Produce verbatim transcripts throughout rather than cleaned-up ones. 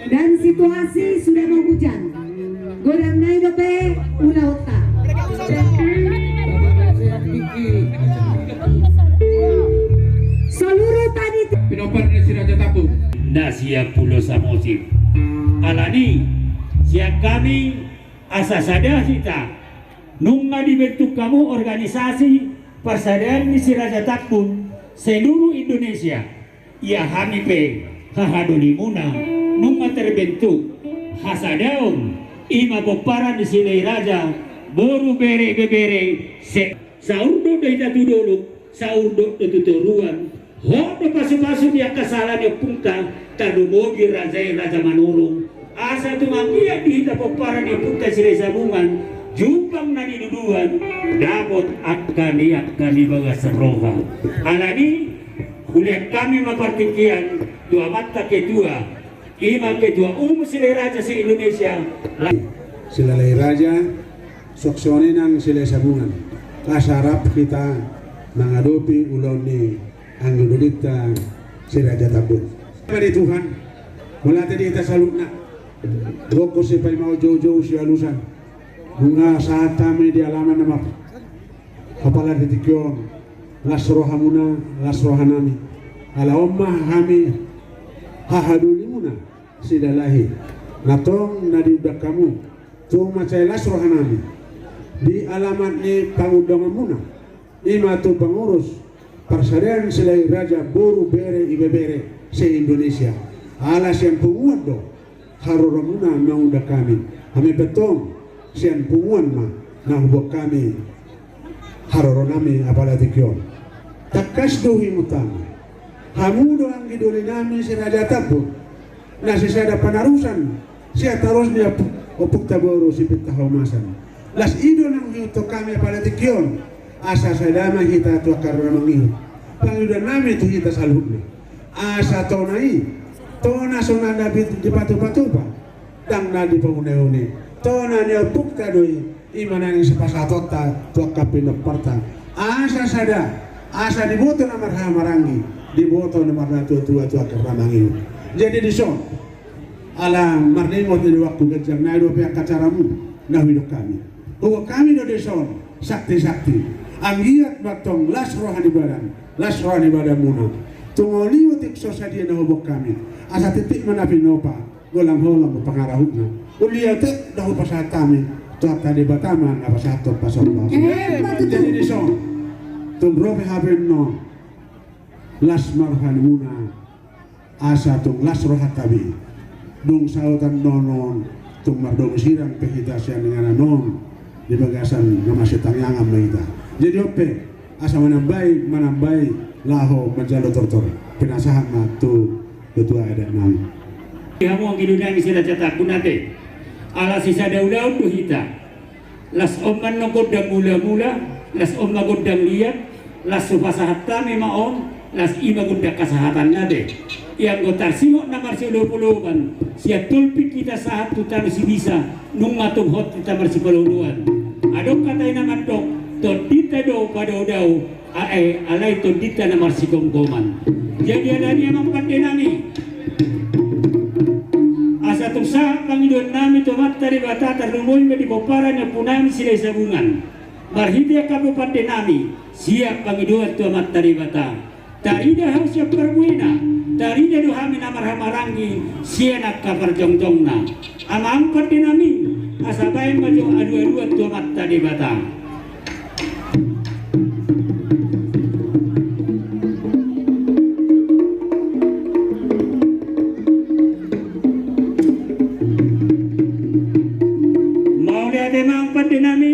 Dan situasi sudah mau hujan. Godang nai dope ulaonta. Seluruh panitia. Pinompar ni si Raja Tambun. Na sian Pulo Samosir. Alani, sian hami asa sada hita. Nunga dibentuk hamu organisasi parsadaan ni si Raja Tambun seluruh Indonesia. Ia hami pe hahadolimuna nunga terbentuk hasadaon, ima pomparan ni Silahi Raja, boru, bere, ibebere, se-, saurdot do hita tu dolok, saurdot do tu toruan, hot do pasupasu ni angka sala ni ompunta, tarlumobi raja i Raja Manurung, asa tung anggiat di hita pomparan ni ompunta Silahi Sabungan, jumpang na niduduan, dapot angka ni, angka ni bagas roha. Alani, hulean hami ma partingkian tu amanta ketua, ima ketua umum Silahi Raja se-Indonesia. Silahi Raja, suang songon i nang Silahi Sabungan. Asa rap hita mangadopi ulaon ni anggi dolinta si Raja Tambun. Pade Tuhan, mauliate di hita saluhutna. Gokhon sipaimaon, joujou sialusan. Nunga sahat hami di alaman nama. Apala di tingki on, las rohamuna, las rohanami. Ala on ma hami hahadolimuna, Silahi. Na tong na diundang hamu, tung mansai las rohanami. Di alamat ni pangundonganmuna, ima tu pangurus parsadaan Silahi Raja, boru, bere, ibebere se-Indonesia. Ala sian punguan do haroronmuna mangundang hami. Hami pe tong sian punguan ma na huboan hami haroronami apala tingki on. Tangkas do huingot hami, hamu do anggi dolinami si Raja Tambun, na sisada panarusan sian tarus ni ompu-, ompunta boru Sipinta Haomasan. Las i do naung huingot hami apala tingki on, asa sada ma hita tu angka na mangihut. Pangidoannami tu hita saluhutna, asa tona i, tona so na dipatupa-tupa, ndang na dipaune-une. Tona ni ompunta do i, ima na naeng sipasahatonta tu angka pinomparta. Asa sada, asa diboto na marhahamaranggi, diboto na marnatua-tua tu angka na mangihut. Jadi dison, ala marningot do waktu, ganjang nai dope angka acaramu na huidok hami. Huboan hami do dison sakti-sakti. Anggiat ma tong las roha ni badan, las roha ni badanmuna. Tung olo otik so sadia na huboan hami. Asa titik ma na pinopa, golang-golang ma pangarahutna. Uli otik na hupasahat hami, Tuhanta Debata ma na pasahathon pasomba. Eh, jadi dison, tung ro pe hape annon, las ma rohamuna. Asa tung las rohanta be. Dung saut annon on, tung mardomu sirang pe hita sian inganan on, di bagasan na masitangiangan ma hita. Jadi on pe, asa manambai, manambai laho manjalo tortor. Pinasahat ma tu ketua adat nami. Hamu anggi dolinami si Raja Tambun ate. Ala sisada ulaon do hita. Las on ma annon gondang mula-mula, las on ma gondang liat, las hupasahat hami ma on, las i ma gondang hasahatanna be. Ia anggo tarsingot na marsiolop-olopan, sian Tolping hita sahat tu Tano Sibisa, nunga tung hot hita marsipaolo-oloan. Adong hata i na mandok, tondinta do padao-dao, a-, eh, alai tondinta na marsigomgoman. Jadi alani i amang pandenami, asa tung sahat pangidoannami tu Amanta Debata, tarlumobi ma di pomparan ni ompunami Silahi Sabungan. Marhite angka pandenami, siap pangidoan tu Amanta Debata. Tarida hami sian parbuena, tarida do hami na marhahamaranggi sian angka parjongjongna. Amang pandenami, asa baen ma jo alu-aluan tu Amanta Debata. Mauliate ma amang pandenami,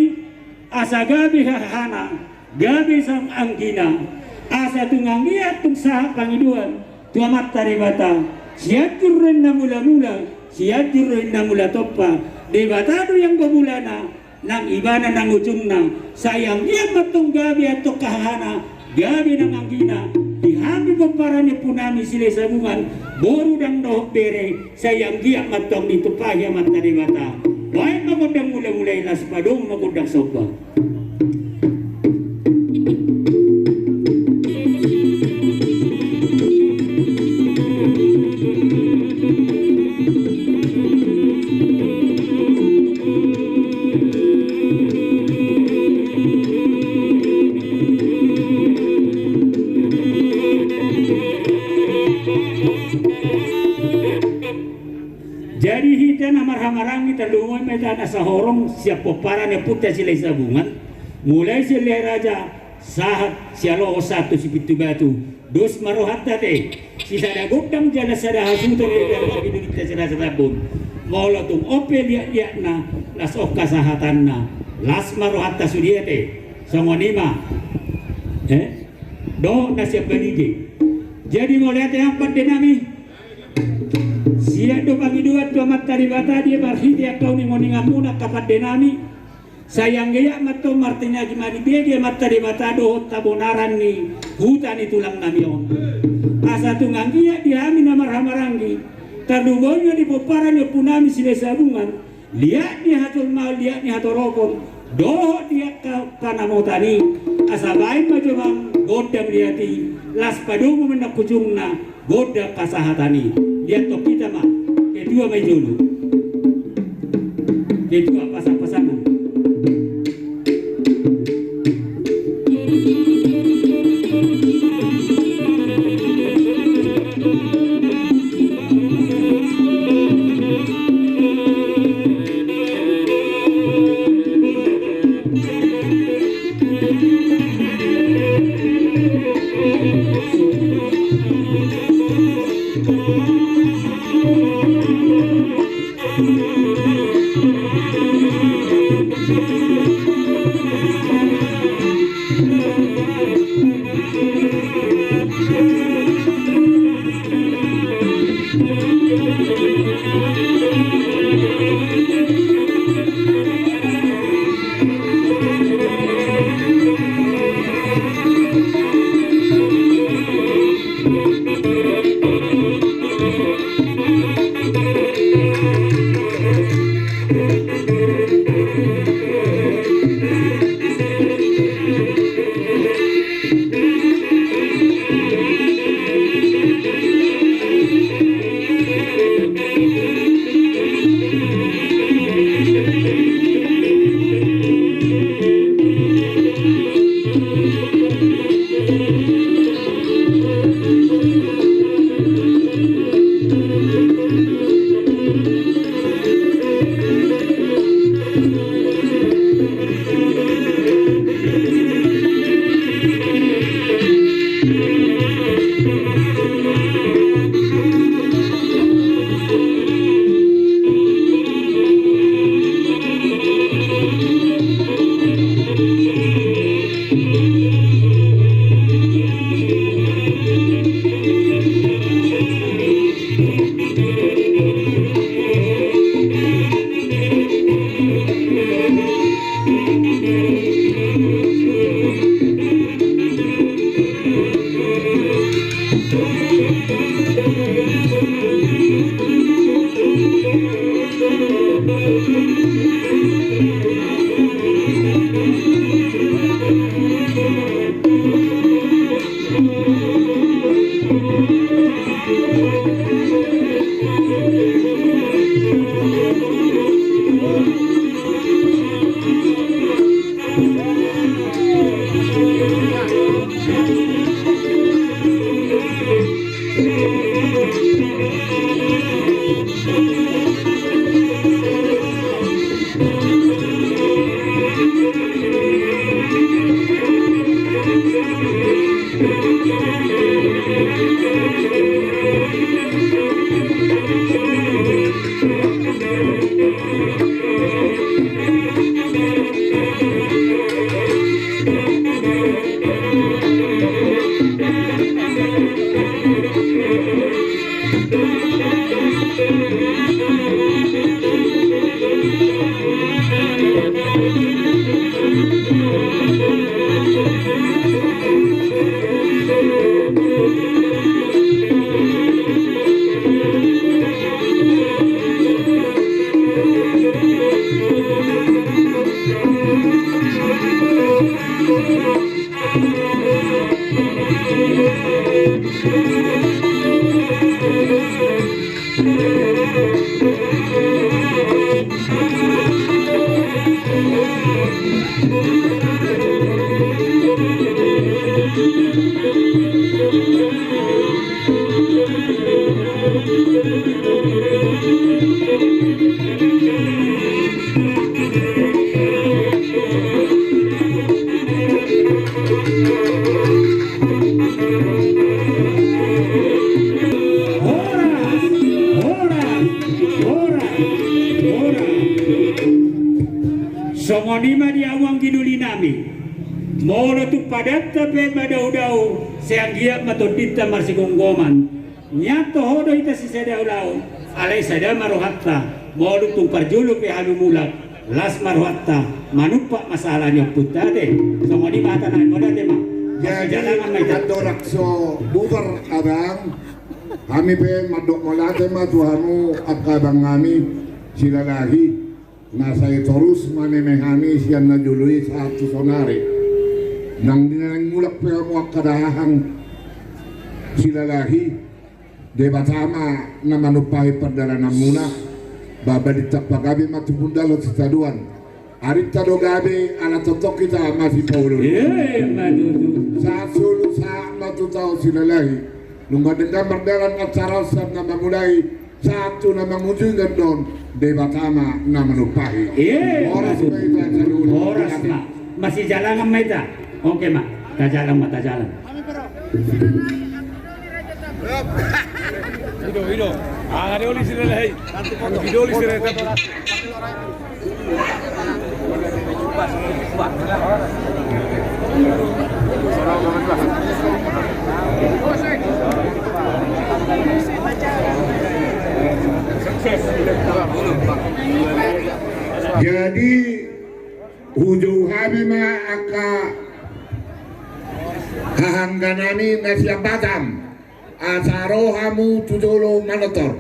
asa gabe hahana, gabe sang anggina, asa tung anggiat tung sahat pangidoan tu Amanta Debata, Sianjur do i na mula-mula, Sianjur do i na mula tompa, Debata do i anggo mulana, nang Ibana nang ujungna, sai anggiat ma tong gabe antong hahana, gabe nang anggina, di hami pomparan ni ompunami Silahi Sabungan, boru nang dohot bere, sai anggiat ma tong ditumpahi Amanta Debata. Baen ma gondang mula-mula i, laos padomu ma gondang somba. Marhahamaranggi, tarlumobi ma hita na sahorong sian pomparan ni ompunta Silahisabungan, mulai sian Lehai Raja sahat sian Loho sahat tu Sipintu Batu. Dos ma rohanta ate, sisada gondang jala sada hasuhuton di dalam hami duduk ta sirasa tabun. Molo tung on pe liatliatna, las on hasahatanna, las ma rohanta sude ate. Songon i ma. Eh? Dohot na sian Balige. Jadi mauliate ma pande nami. Sian do pangidoan tu Amanta Debata di marhite angka uninguninganmuna angka pande nami. Sai anggiat ma antong martinangi ma dibege Amanta Debata dohot habonaran ni huta ni tulang nami on. Asa tung anggiat di hami na marhahamaranggi, tarlumobi ma di pomparan ni ompu nami Silahisabungan, liat ni hajolmaon, liat ni hatoropon, dohot di angka panamotan i, asa baen ma jumolo gondang liat i, las padomu ma nang ujungna, gondang hasahatan i. Liat tu hita ma, ketua ma i jolo. Ketua, pasak-pasak ma. Ima di ahu anggi doli nami. Molo tung padanta pe madaodao, sai anggiat ma tondinta marsigomgoman. Nian toho do hita sisada ulaon, alai sada ma rohanta. Molo tung parjolo pe hamu mulak, las ma rohanta manumpak masalah ni ompunta ate. Songon i ma hata nami, mauliate ma. Jadi, masijalangan ma hita. Andorang so bubar abang, hami pe mandok mauliate ma tu hamu angka abang nami Silalahi. Na sai torus maneme hami sian na jolo i sahat tu saonari. Nang di na naeng mulak pe hamu angka dahahang Silalahi, Debata ma na manumpahi pardalananmuna. Ba balintang pagabe ma tu pundalan sitadoan. Arinta do gabe ala tongtong hita masipaolooloan. Ima tutu. Sahat solu sahat ma tu tao Silalahi. Nunga denggan mardalan acara on sian na mamulai sahat tu na mangujungi, gondang Debata ma na manumpahi. Ima tutu. Horas ma hita saluhut. Horas ma. Masijalangan ma hita. Oke ma. Tajalang ma, tajalang. Ido, ido. Ah, ada oli sini lah, hei. Ido oli sini. Jadi, hujou hami ma angka hahaangga nami na sian Batam, asa ro hamu tu jolo manortor.